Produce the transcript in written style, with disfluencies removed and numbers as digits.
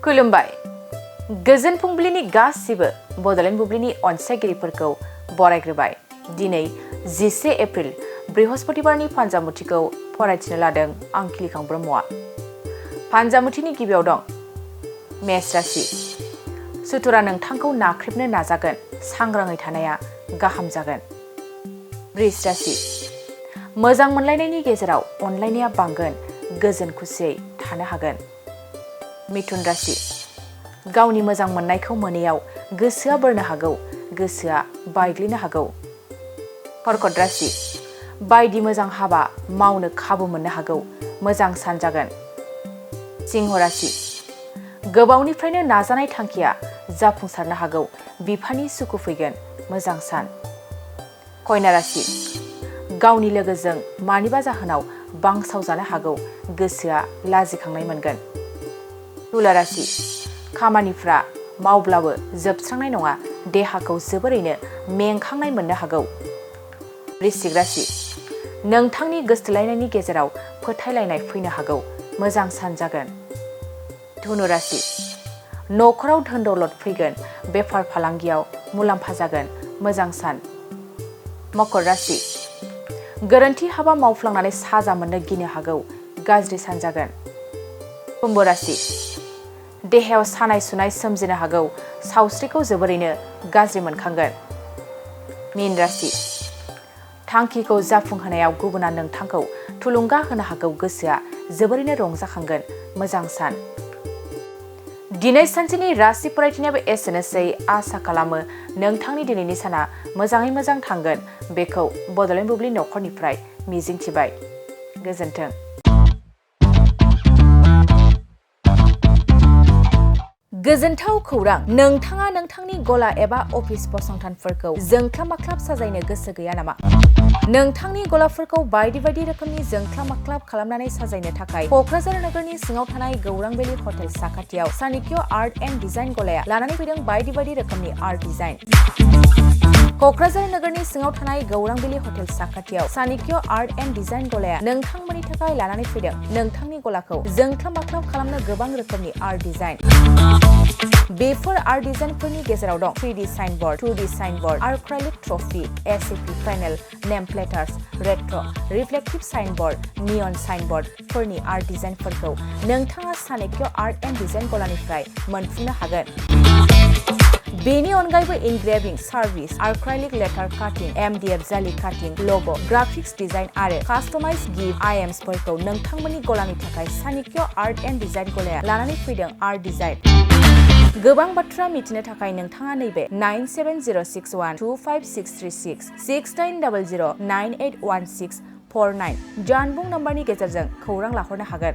खुलुमबाय गोजोन फुंबिलिनि गासिबो बड'लेण्ड बुब्लिनि अनसायगिरिफोरखौ बरायग्रोबाय। दिनै 11 एप्रिल बृहस्पतिबारनि फान्जामुथिखौ फरायथिनो लादों आं खिलिखां ब्रह्मआ। फान्जामुथिनि गिबियाव दं मेष राशि। सुथुरा नोंथांखौ नाख्रेबनो नाजागोन, सांग्राङै थानाया गाहाम जागोन। वृष राशि। मोजां मोनलायनायनि गेजेराव अनलायनाया बांगोन, गोजोन खुसियै थानो हागोन। मिथुन राशि। गावनि मोजां मोननायखौ मोनैयाव गोसोआ बोरनो हागौ, गोसोआ बायग्लिनो हागौ। कर्कट राशि। बायदि मोजां हाबा मावनो खाबु मोननो हागौ, मोजां सान जागोन। सिंह राशि। गोबावनिफ्रायनो नाजानाय थांखिया जाफुंसारनो हागौ, बिफानि सुखु फैगोन, मोजां सान। कन्या राशि। गावनि लोगोजों मानिबा जाहोनाव बांसावजानो हागौ, गोसोआ लाजिखांनाय मोनगोन। तुला राशि। खामानिफ्रा मावब्लाबो जोबस्रांनाय नङा, देहाखौ जोबोरैनो मेंखांनाय मोननो हागौ। वृश्चिक राशि। नोंथांनि गोसथोलायनायनि गेजेराव फोथायलायनाय फैनो हागौ, मोजां सान जागोन। धनु राशि। न'खराव धोन दौलत फैगोन, बेफार फालांगियाव मुलाम्फा जागोन, मोजां सान। मकर राशि। गोरोन्थि हाबा मावफ्लांनानै साजा मोननो गिनो हागौ, गाज्रि सान जागोन। कुम्भ राशि। देहायाव सानाय सुनाय सोमजिनो हागौ, सावस्रिखौ जोबोरैनो गाज्रि मोनखांगोन। मीन राशि। थांखिखौ जाफुंहोनायाव गुबुना नोंथांखौ थुलुंगा होनो हागौ, गोसोआ जोबोरैनो रंजाखांगोन, मोजां सान। दिनै सानसेनि राशि फरायथिनायाबो एसेनोसै। आसा खालामो नोंथांनि दिनैनि साना मोजाङै मोजां थांगोन, बेखौ बड'लेण्ड बुब्लि नखरनिफ्राय मिजिंथिबाय। गोजोन्थों। गोजोनथाव खौरां! नोंथाङा नोंथांनि गला एबा अफिस फसंथानफोरखौ जोंख्लाब माख्लाब साजायनो गोसो गैया नामा? नोंथांनि गलाफोरखौ बायदि बायदि रोखोमनि जोंख्लाब माख्लाब खालामनानै साजायनो थाखाय क'क्राझार नोगोरनि सिङाव थानाय गौरां भेलि हटेल साखाथियाव चाणक्य आर्ट एन्ड डिजाइन गलाया लानानै फैदों बायदि बायदि रोखोमनि आर्ट डिजाइन। क'क्राझार नोगोरनि सिङाव थानाय गौरां भेलि हटेल साखाथियाव चाणक्य आर्ट एन्ड डिजाइन गलाया नोंथांमोननि थाखाय लानानै फैदों नोंथांनि गलाखौ जोंख्लाब माख्लाब खालामनो गोबां रोखोमनि आर्ट डिजाइन। बेफोर आर्ट डिजाइनफोरनि गेजेराव दं 3D signboard, 2D signboard, acrylic trophy, SAP panel, name plates, retro', reflective signboard, neon साइनबोर्डफोरनि आर्ट डिजाइनफोरखौ नोंथाङा चाणक्य आर्ट एन्ड डिजाइन गलानिफ्राय मोनफुंनो हागोन। बेनि अनगायैबो इनग्रेभिं सार्भिस, आर्क्राइलिक लेटार काटिं, MDF जालि काटिं, लग', ग्राफिक्स डिजाइन आरो कास्टमाइज गिफ्ट आइटेम्सफोरखौ नोंथांमोननि गलानि थाखाय चाणक्य आर्ट एन्ड डिजाइन गलाया लानानै फैदों आर्ट डिजाइन। गोबां बाथ्रा मिथिनो थाखाय नोंथाङा नैबे 9706125636 6900981649 जानबुं नम्बरनि गेजेरजों खौरां लाहरनो हागोन।